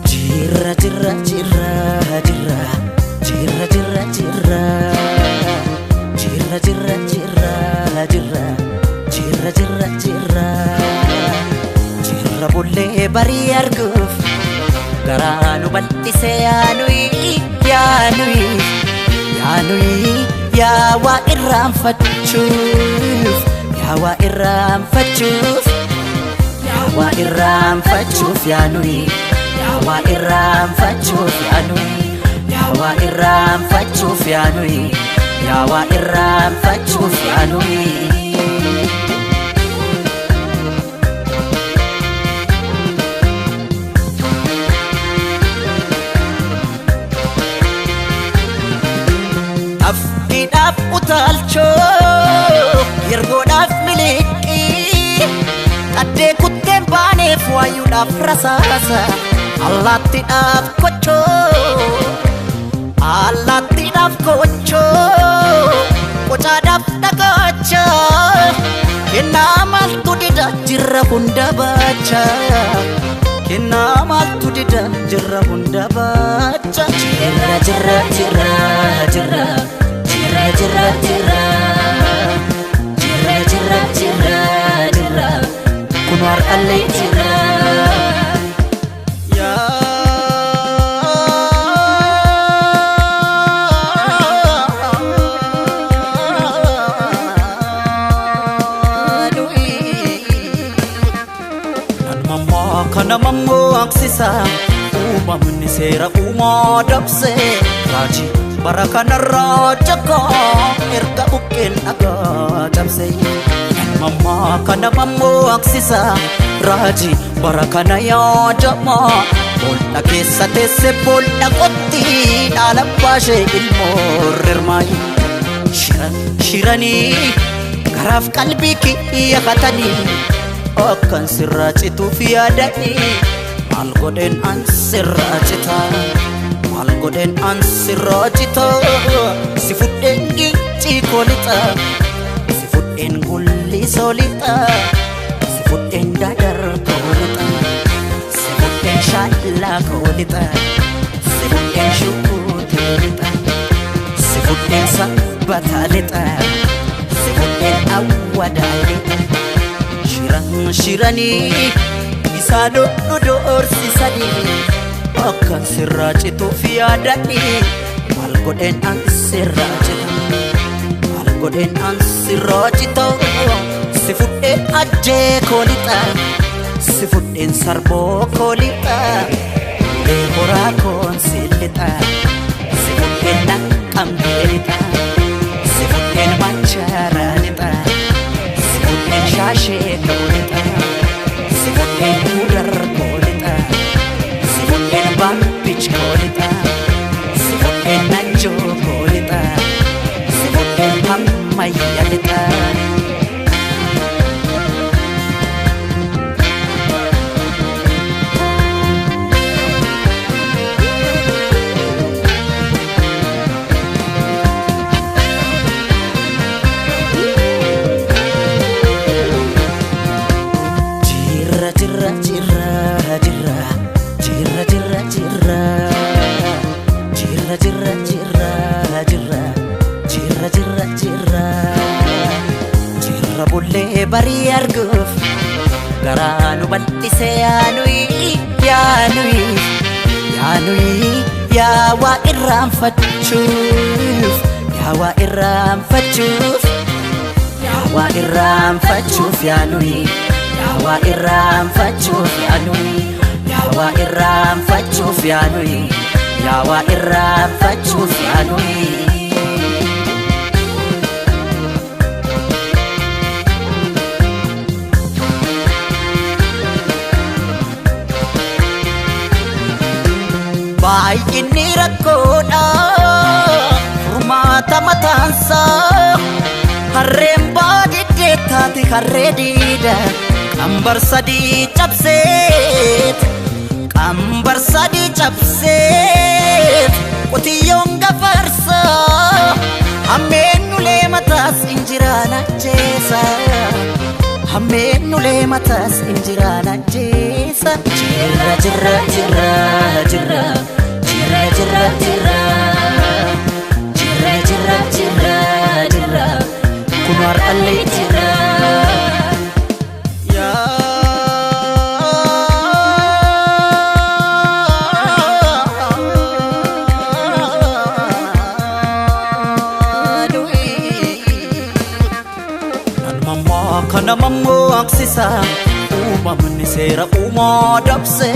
Jirra jirra jirra jirra jirra jirra jirra jirra jirra jirra jirra jirra jirra jirra jirra bullee barii arguuf garaa nu bal'ise yaanuyi yaanuyi yaanuyi yaa waa irraanfachuuf yaa waa irraanfachuuf yaa waa irraanfachuuf yaanuyi yaa waa irraanfachuuf yaanuyi yaa waa irraanfachuuf yaanuyi yaa waa irraanfachuuf yaanuyi. Afkiidhaaf utaalchoo yergoodhaaf miliqii qaddee kutteen baaneef waayuudhaaf rasaasa allaattiidhaaf kochoo allaattiidhaaf kochoo qocaadhaaf dhagaacha kennaa maaltu dida jirra hunda baacha kennaa maaltu dida jirra hunda baacha jirra jirra jirra jirra jirra jirra jirra jirra jirra jirra jirra kun har'allee jirra. Namammaa kana mammoo aksisa uumamni seera uumaa dabse raajii bara kanarraa jakaa erga buqqeen dhagaa cabse. Namammaa kana mammoo aksisa raajii bara kana yaadamaa bool'a keessa teesse bool'a qotti dhaala baashee ilmoo rirmaayi. Shiran shiranii garaaf qalbii kiyya katanii akkan sirraa cituuf yaadanii maal godheen an sirraa cita maal godheen an sirraa cita si fudheen gincii koo lixa si fudheen gullisoo lixa si fudheen dadar koo lixa si fudheen shaallaa koo lixa si fudheen shukuutee lixa si fudheen sabbataa lixa si fudheen awwadaa lixa. Shiran shiranii isaan nu doorsisanii akkan sirraa cituuf yaadanii maal godheen an sirraa cita maal godheen an sirraa cita si fudheen ajjee koo lixa si fudheen sarboo koo lixa ulee horaa koon si lixa si fudheen naqqamtee lixa si fudheen macharaa lixa. Si fudheen shaashee koo lixa si fudheen mudar koo lixa si fudheen baabbich koo lixa si fudheen najjoo koo lixa si fudheen ammayya lixa. Jirra jirra jirra jirra jirra jirra jirra jirra jirra jirra jirra jirra jirra jirra jirra bullee barii arguuf garaa nu bal'ise yaanuyi yaanuyi yaanuyi yaa waa irraanfachuuf yaa waa irraanfachuuf yaa waa irraanfachuuf yaanuyi yaa waa irraanfachuuf yaanuyi yaa waa irraanfachuuf yaanuyi yaa waa irraanfachuuf yaanuyi. Baay'inni rakkoodha furmaata mataansaa. Harreen baadiddee taate harree diida. Qambar sadii cabseet, qambar sadii cabseet, qotiyyoon gafarsaa. Hammeen ulee mataas injiraan ajjeesa. Hammeen ulee mataas injiraan ajjeesa. Jirra jirra jirra jirra jirra jirra jirra jirra jirra jirra jirra kun har'allee jirra. Mammaa kana mammaksisa, uumamni seera uumaa dabse,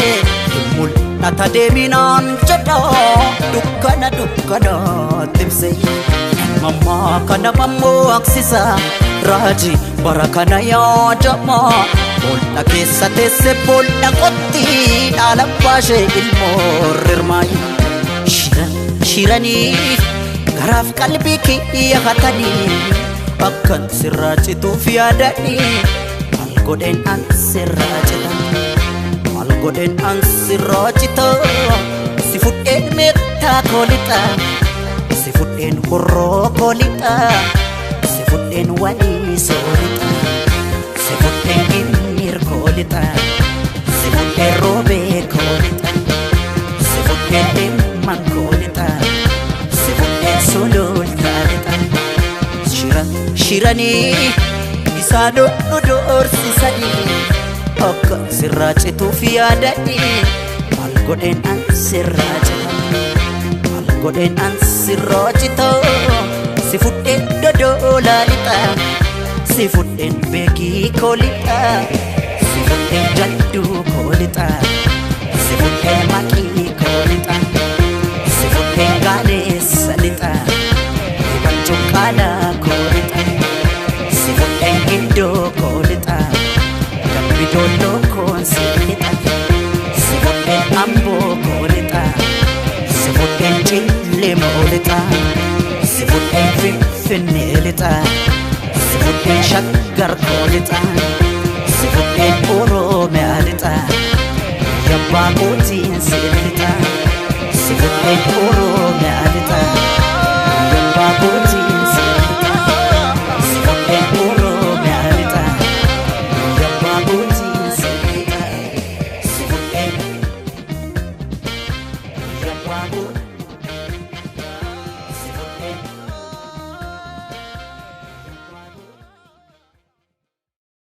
mul'ata deeminaan jedha dukkana dukkana timse. Mammaa kana mammaksisa, raajii bara kana yaadama, bool'a keessa teesse bool'a qotti dhaala baashee ilmoo rirmaayi. Shiran shiranii garaaf qalbii kiyya hatanii, akkan sirraa cituuf yaadanii, maal godheen an sirraa cita, maal godheen an sirraa cita? Si fudheen meettaa koo lixa, si fudheen horroo koo lixa, si fudheen walii soo lixa, si fudheen ginnir koo lixa, si fudheen roobee koo lixa, si fudheen dhimman koo lixa, si fudheen sulultaa lixa. Shiran shiranii isaan nu doorsisanii, akka sirraa cituuf yaadanii, maal godheen an sirraa cita, maal godheen an sirraa cita? Si fudheen dodoolaa lixa, si fudheen beekii koo lixa, si fudheen jadduu koo lixa, si fudheen maqii koo lixa, si fudheen gaaleessa lixa, cuqqaalaa koo lixa, si fudheen gindoo koo lixa, dambi doolloo koon si lixa, si fudheen amboo koo lixa, si fudheen cillemoo lixa, si fudheen finfinnee lixa, si fudheen shaggar koo lixa.